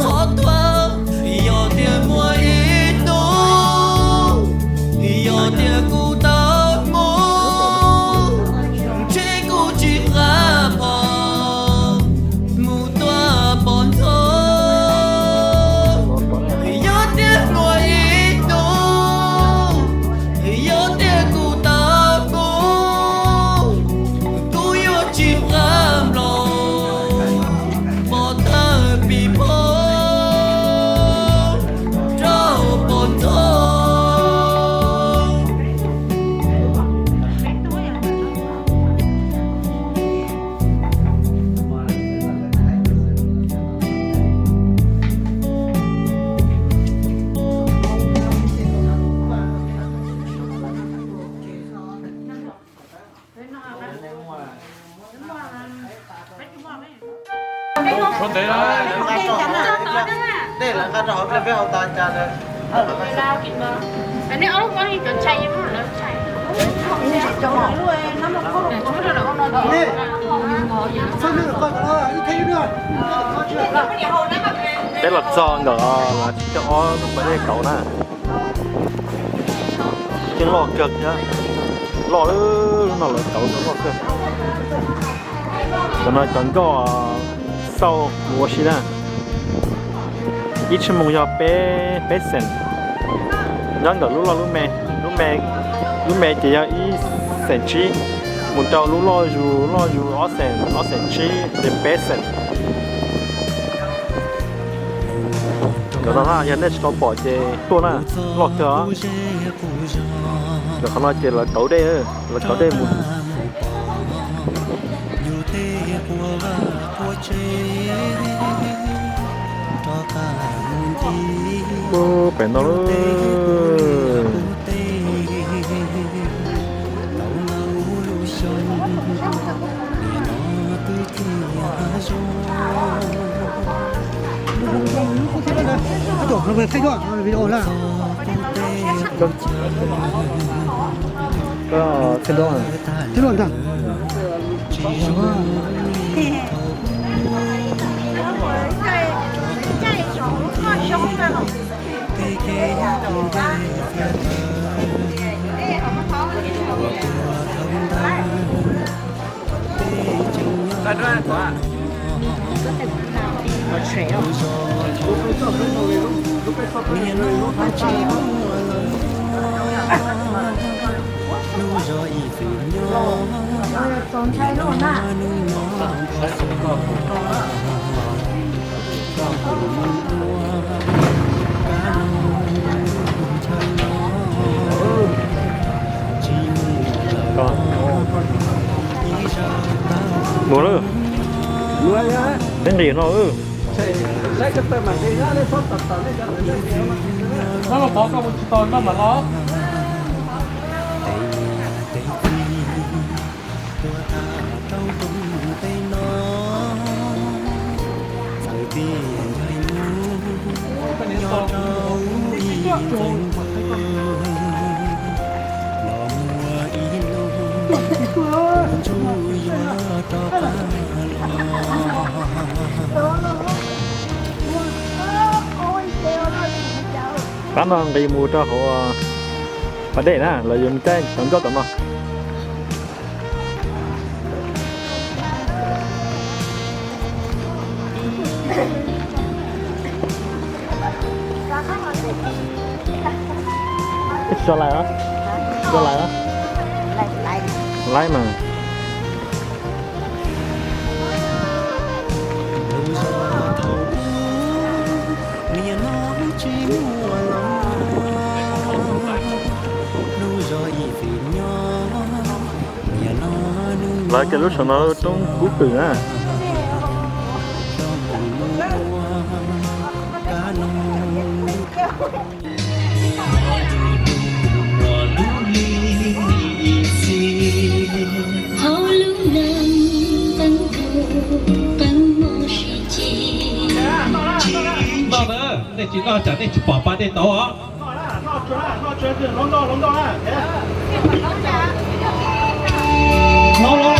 Qhov tuaj, yog tias muaj ib hnub, yog tias kuv tau mus, ntshe kuv tsis qab pom mus tuaj pom ntxov. Yog tias muaj ib hnub, yog tias kuv tau mus, kuv yuav tsis qab nplos pov thawj pib phob rau pov ntxov. Suav ntev na. Peb los txog ntawm lawv tsis coj ob lub pas dej kauv na. Cov loj kawg thiab, loj lub no lawv kauv loj kawg. Cov no cov nkoj xauj ua si na. Ib tshij moo yog peb, peb xees. Nyob ntawm lub loj lub me, lub me, lub me ces yog ib xees tsib, mus rau lub loj zus, loj zus ob xees, ob xees tsib ces peb xees. Ntawm no na, yog nej tsis tau pom ces tuaj na, loj kawg os. Ntawm qhov no ces lawv kauv dej, lawv kauv dej mus. Pem no. Koj thiaj duab. Thiab luaj ntag. Mus lawm. Peb nqis no. Nab los pov koj mus tsis tau noj mam los. Qab no nqis mus rau hauv pas dej na, lawv yuav mus caij cov nkoj tom no. Tso lais os, tso lais os. Lais mas. Lawv cov lub saum no roob kub pwm na. Hauv lub neej qee tus qee mob sib ceg. Noj, nej tsis noj tsam nej tsis pom pas dej tau os. Hlob, hlob,